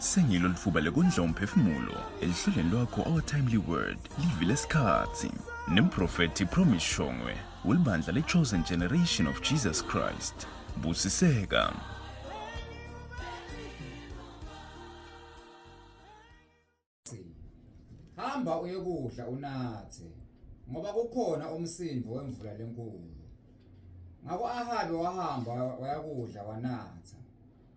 Sengilo litfuba lekondla umphefumulo elihlelweni lwakho Our Timely Word, livi lesikhatsi. Nemprofethi Promise Shongwe welibandla le-Chosen Generation of Jesus Christ. Busiseka. Hamba uyekudla unathe, ngoba kukhona umsindvo wemvula lenkulu. Ngako Ahabi wahamba wayakudla wanatha.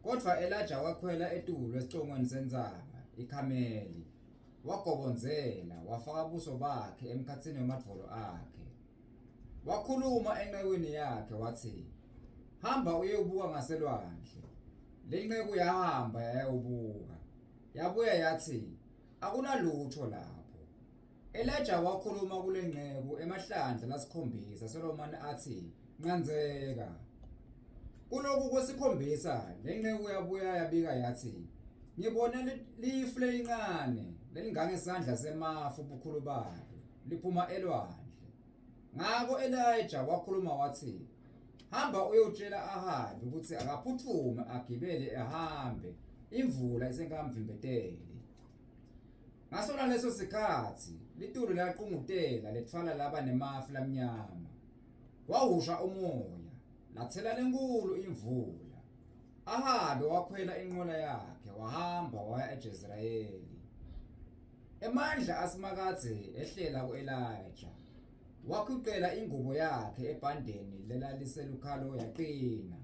Kodvwa Elijah wakhwela etulu esicongweni sentsaba iKhameli, wagobondzela wafaka buso bakhe emkhatsini wemadvolo akhe. Wakhuluma encekwini yakhe watsi, Hamba uyewubuka ngaselwandle. Lenceku yahamba yayawubuka. Yabuya yatsi, Akunalutfo lapho. Elijah wakhuluma kulenceku emahlandla lasikhombisa solomane atsi, Ncandzeka. Kuloku kwesikhombisa lenceku yabuya yabika yatsi, Ngibone lifu lelincane lelingangesandla semafu bukhulu balo liphuma elwandle. Ngako Elijah wakhuluma watsi, Hamba uyotshela Ahabi ukuthi akaphuthume agibele ehambe, imvula isengamvimbeteli. Ngasona leso sikhatsi litulu laqungutela letfwala laba nemafu lamnyama. Wahusha umoya, lathela lenkulu imvula. Ahabi wakhwela inqola yakhe wahamba waya eJezreyeli. Emandla aSimakadze ehlela ku-Elijah. Wakhuqela ingubo yakhe ebhandeni lelaliselukhalo yaqina.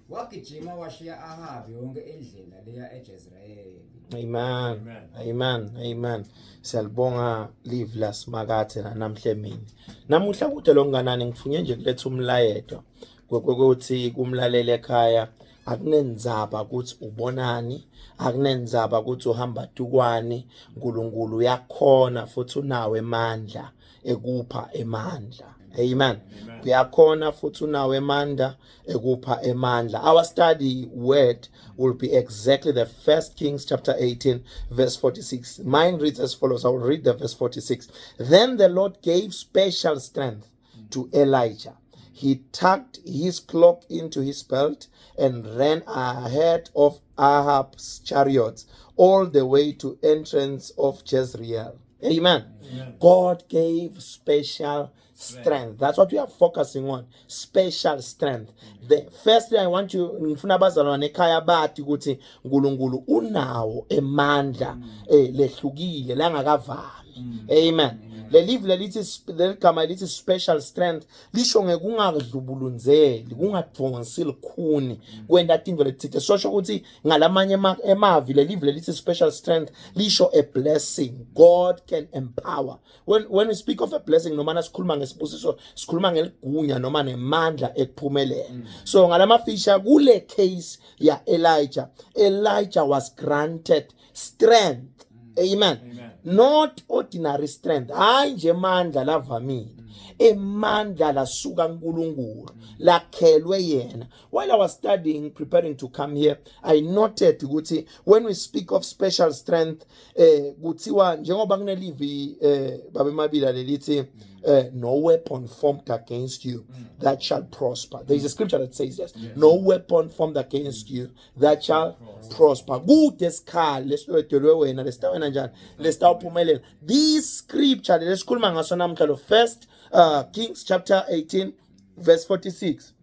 Wagijima washiya Ahabi yonke indlela leya eJezreyeli. Amen. Amen. Amen. Siyalibonga live lasimakathe namhla emini. Namuhla kude longanani ngifunye nje kuletha umlayeto ukuthi kumlaleli ekhaya akunendzaba ukuthi ubonani akunendzaba ukuthi uhamba tukwani uNkulunkulu uyakhona futhi unawo emandla ekupha emandla amen uyakhona futhi unawo emandla ekupha emandla our study word will be exactly the first Kings chapter 18 verse 46 mine reads as follows i will read the verse 46 then the Lord gave special strength to Elijah. He tucked his cloak into his belt and ran ahead of Ahab's chariots all the way to entrance of Jezreel. Amen. Amen. God gave special strength. That's what we are focusing on. Special strength. The first thing I want you ngifuna abazalwane ekhaya bathi ukuthi uNkulunkulu unawo emandla mm. eh lehlukile langakavami. Mm. Amen. Leli lelithi leligama lithi special strength lisho ngekungadlubulunzeli, kungadonsi likhuni mm. kwenta tintfo letitsite. Sosho ukuthi ngalamanye emavi leli lelithi special strength lisho a blessing. God can empower. When when we speak of a blessing noma nasikhuluma ngesibusiso sikhuluma ngeligunya noma nemandla ekuphumelela. Mm. So ngalamafisha kule case ya Elijah, Elijah was granted strength amen. Amen not ordinary strength hayi nje amandla lavamile emandla lasuka kuNkulunkulu lakhelwe yena while i was studying preparing to come here i noted ukuthi when we speak of special strength eh kuthiwa njengoba kunelivi eh babe mabila lelithi eh no weapon formed against you that shall prosper there is a scripture that says this no weapon formed against you that shall prosper kude esikhali lesitodelwe wena lesitawena njani lesitawuphumelela this scripture lesikhuluma ngaso namhla lo first uh, Kings chapter 18 verse 46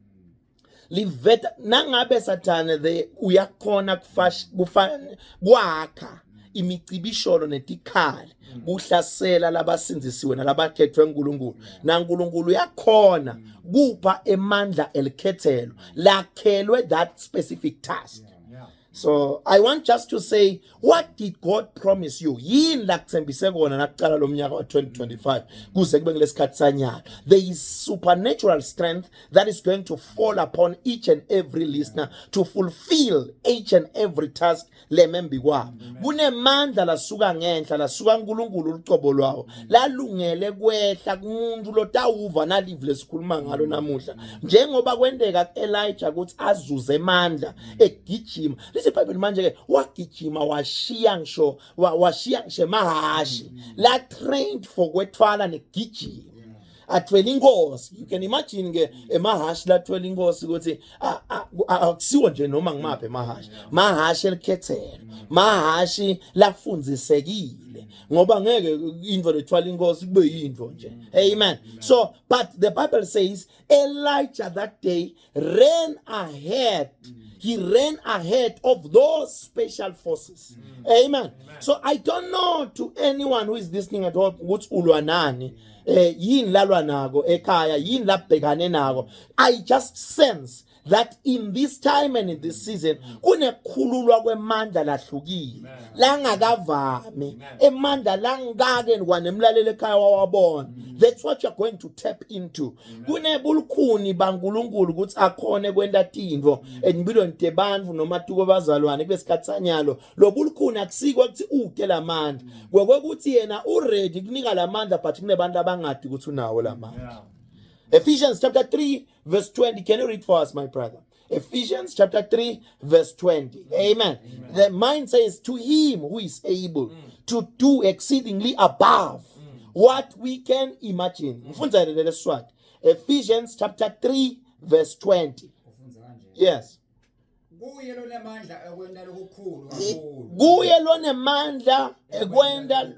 liveta nangabe sathane the uyakhona kwakha imicibisholo netikhali kuhlasela labasindzisiwe nalabakhethwe uNkulunkulu naNkulunkulu uyakhona kupha emandla elikhethelo lakhelwe that specific task So I want just to say what did God promise you? Yini lakuthembise kona nakuqala lo mnyaka wa 2025 kuze kube kulesikhathi sanyalo. There is supernatural strength that is going to fall upon each and every listener to fulfill each and every task lemembi kwabo kunemandla lasuka ngenhla lasuka uNkulunkulu ulicobo lwawo lalungele kwehla kumuntu lotawuva nalive lesikhuluma ngalo namuhla njengoba kwenteka kuElijah ukuthi azuze emandla egijima lithi iBhayibheli manje ke wagijima washiya ngisho washiya ngisho emahashi la trained for kwethwala negijima. Athwele inkosi. You can imagine ke emahashi lathwele inkosi ukuthi akusiwo nje noma ngimaphi emahashi. Mahashi elikhethelo. Mahashi lafundisekile ngoba ngeke into lethwala inkosi kube yinto nje. Amen. So but the Bible says Elijah that day ran ahead. He ran ahead of those special forces. Amen. Amen. So I don't know to anyone who is listening at home ukuthi ulwa nani. Eh yini lalwa nako ekhaya, yini labhekane nako. I just sense that in this time and in this season kunekukhululwa kwemandla lahlukile langakavami emandla langake kwanemlaleli ekhaya wawabona. That's what you're going to tap into. Kunebulukhuni baNkulunkulu ukuthi akhone kwenta tintfo empilweni tebantfu noma tuko bazalwane kulesikhathi sanyalo. Lobulukhuni akusiko ukuthi ude lamandla, kwekwekuthi yena uready kunika lamandla, but kunebantu abangadi ukuthi unawo lamandla. Ephesians chapter 3 verse 20. Can you read for us, my brother? Ephesians chapter 3 verse 20. Amen. Amen. The mind says, to him who is able to do exceedingly above what we can imagine. Mm. Ephesians chapter 3 verse 20. Yes. Kuye lonemandla ekwenta lokukhulu kakhulu. Kuye lonemandla ekwenta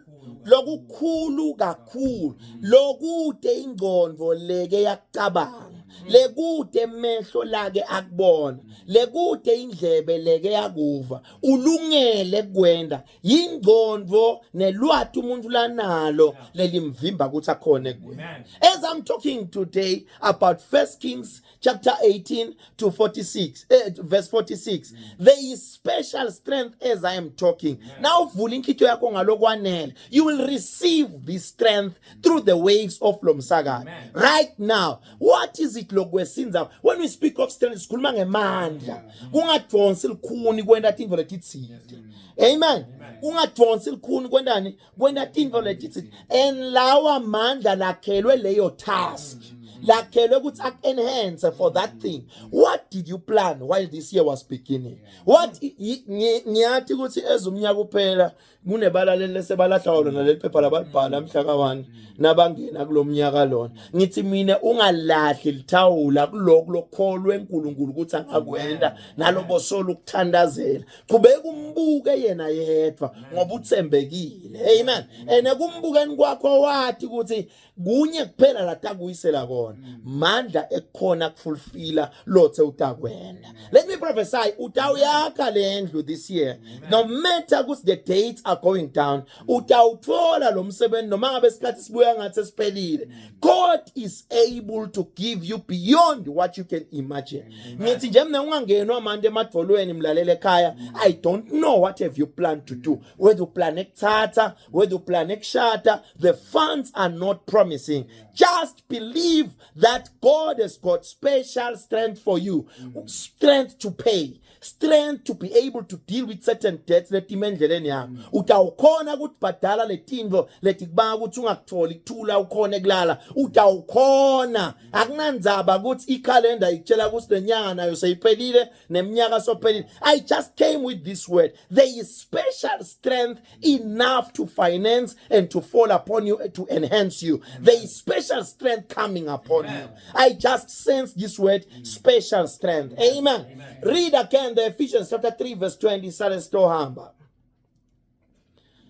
lokukhulu kakhulu. Lokude ingqondo leke yakucabanga. Lekude emehlo lake akubona. Lekude indlebe leke yakuva. Ulungele kwenda. Yingqondo nelwati umuntu lanalo lelimvimba ukuthi akhone kwenda. As I'm talking today about First Kings chapter 18 to 46, verse 46, there is special strength as I am talking. Now vula inhlitiyo yakho ngalokwanele, you will receive this strength through the waves of lomsakazo right now. What is it lokwesinza? When we speak of strength, sikhuluma ngemandla. Kungadonsi likhuni kwenta tintfo letitsite. Amen. Kungadonsi likhuni kwentani? Kwenta tintfo letitsite. And lawa mandla lakhelwe leyo task, lakhelwe ukuthi aku-enhance for that thing. What did you plan while this year was beginning? What ngiyathi ukuthi ezumnyaka uphela kunebalaleli lesebalahla lona leli phepha labalibhala mhla ka-1 nabangena kulomnyaka lona. Ngithi mina ungalahli lithawula kulokhu lokholwe eNkulunkulu ukuthi angakwenda, nalobo solo ukuthandazela. Qhubeka umbuke yena yedwa ngoba uthembekile. Amen. Ene kumbukeni kwakho wathi ukuthi kunye kuphela latakuyisela kona, mandla ekukhona kufulfilla lothe utakwenda. Let me prophesy, utawuyakha lendlu this year, no matter ukuthi the dates are going down. Utawuthola lo msebenzi noma ngabe isikhathi sibuya ngathi sesiphelile. God is able to give you beyond what you can imagine. Ngithi nje mina ungangenwa manje emadvolweni mlalele ekhaya, I don't know what have you planned to do, whether you plan ekuthatha, whether you plan ekushada. The funds are not promising. Just believe that God has got special strength for you, strength to pay, strength to be able to deal with certain debts letime endleleni yakho. Utawukhona ukubhadala letinto letikubanga ukuthi ungakutholi kuthula ukhona ekulala. Utawukhona, akunandzaba ukuthi ikhalenda ikutshela ukuthi lenyanga nayo seyiphelile neminyaka sophelile. I just came with this word: there is special strength enough to finance and to fall upon you, to enhance you. There is special strength coming upon you. I just sense this word, special strength. Amen. Amen. Read again the Ephesians chapter 3 verse 20. Sale sitohamba.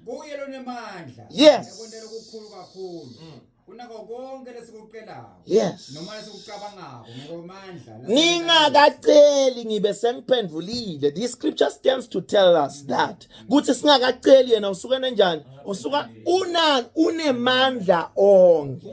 Kuye lonemandla ekwenta lokukhulu kakhulu kunako konke lesikucelako noma lesikucabangako ngokwamandla. Ningakaceli ngibe sengiphendvulile. This scripture stands to tell us that kuthi singakaceli yena usuke nenjani, usuka unani, unemandla onke.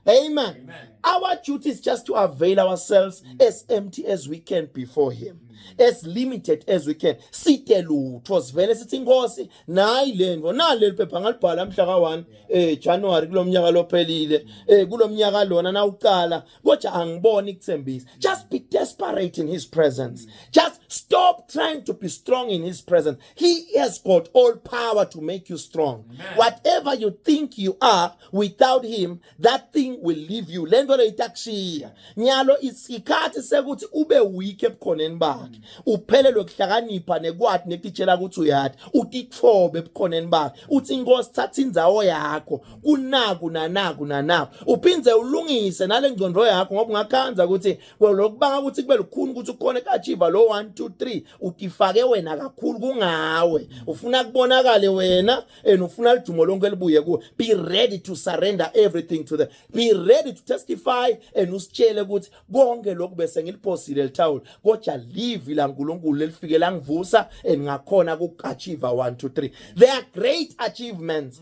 Amen. Amen. Our duty is just to avail ourselves as empty as we can before him, as limited as we can. Site lutho, sivele sithi inkosi nayi lento, naleli phepha ngalibhala mhla ka1 January kulomnyaka lophelile, kulomnyaka lona nawuqala, kodwa angiboni kuthembisa. Just be desperate in his presence. Just stop. trying to be strong in his presence. He has got all power to make you strong. Amen. Whatever you think you are without him, that thing will leave you. Lento le itakushiya. Nyalo isikhathi sekuthi ube weak ebukhoneni bakhe. Uphelelwe kuhlakanipha nekwati nekutitshela ukuthi uyati. Utitfobe ebukhoneni bakhe. Uthi inkosi thatha indzawo yakho. Kunaku nanaku nanaku. Uphindze ulungise nale ngcondvo yakho ngoba ungakhandza ukuthi lokubanga ukuthi kube lukhuni ukuthi ukhone ku-achieve lo 1 2 3 utifake wena kakhulu kungawe ufuna kubonakale wena and ufuna lidumo lonke libuye kuwe. Be ready to surrender everything to them. Be ready to testify and usitshele ukuthi konke lokhu bese ngiliphosile lithawula, kodwa livi laNkulunkulu lelifike langivusa and ngakhona ukuachieve 1 2 3. There are great achievements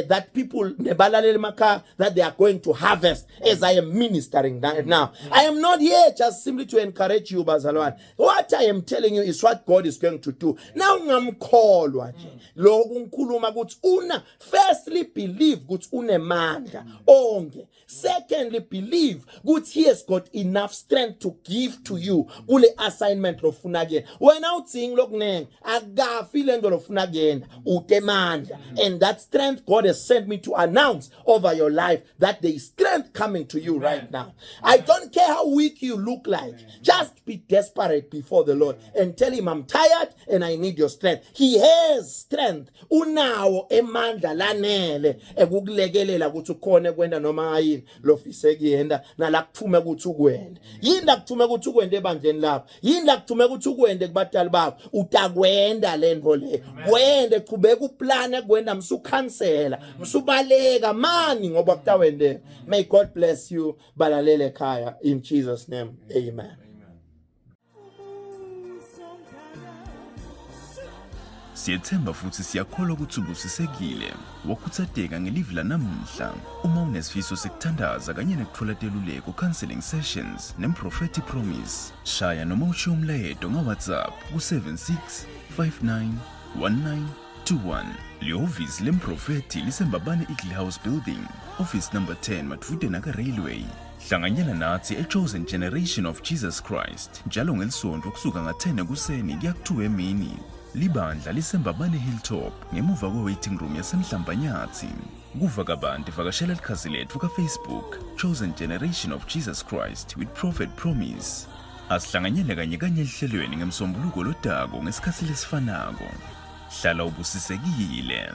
that people nebalalela emakhaya that they are going to harvest as I am ministering now. I am not here just simply to encourage you, bazalwane. What I am telling you is what God is going to do. Now ungamkholwa nje lokhu ngikhuluma ukuthi una, firstly, believe ukuthi unemandla onke. Secondly, believe ukuthi he has got enough strength to give to you kule assignment lofuna kuyena. Wena udzingi lokunengi, akafi lento lofuna kuyena, utemandla. And that strength God has sent me to announce over your life, that there is strength coming to you right now. I don't care how weak you look like. Just be desperate before the Lord and tell him, "I'm tired and I need your strength." He has strength. Unawo emandla lanele ekukulekelela ukuthi ukhone kwenda noma yini lofise kuyenda nala kuthume ukuthi ukwende. Yini la kuthume ukuthi ukwende ebandleni lapho? Yini la kuthume ukuthi ukwende kubatali bakho? Utakwenda lento le. Kwende, qhubeka uplane kwenda, msukhansela, msubaleka mani ngoba kutawendeka. May God bless you, balalele ekhaya, in Jesus' name. Amen. Siyethemba futhi siyakholwa ukuthi ubusisekile wakhuthazeka ngelivi lanamuhla. Uma unesifiso sekuthandaza kanye nekutfola teluleko, counseling sessions nemprofeti Promise, shaya noma ushiye umlayeto nga-WhatsApp ku-76 59 19 21. Lihhovisi lemprofeti liseMbabane Eagle House Building, office number 10, madvute naka-railway. Hlanganyela nathi e-Chosen Generation of Jesus Christ njalo ngelisonto kusuka nga-10 ekuseni kuya ku-2 emini. Libandla liseMbabane Hilltop, ngemuva kwe-waiting room yaseMhlambanyathi. Kuva kabanti, vakashela likhasi lethu ka-Facebook, Chosen Generation of Jesus Christ with Prophet Promise. Asihlanganyele kanye kanye elihlelweni ngemsombuluko lodako ngesikhathi lesifanako. Hlala ubusisekile.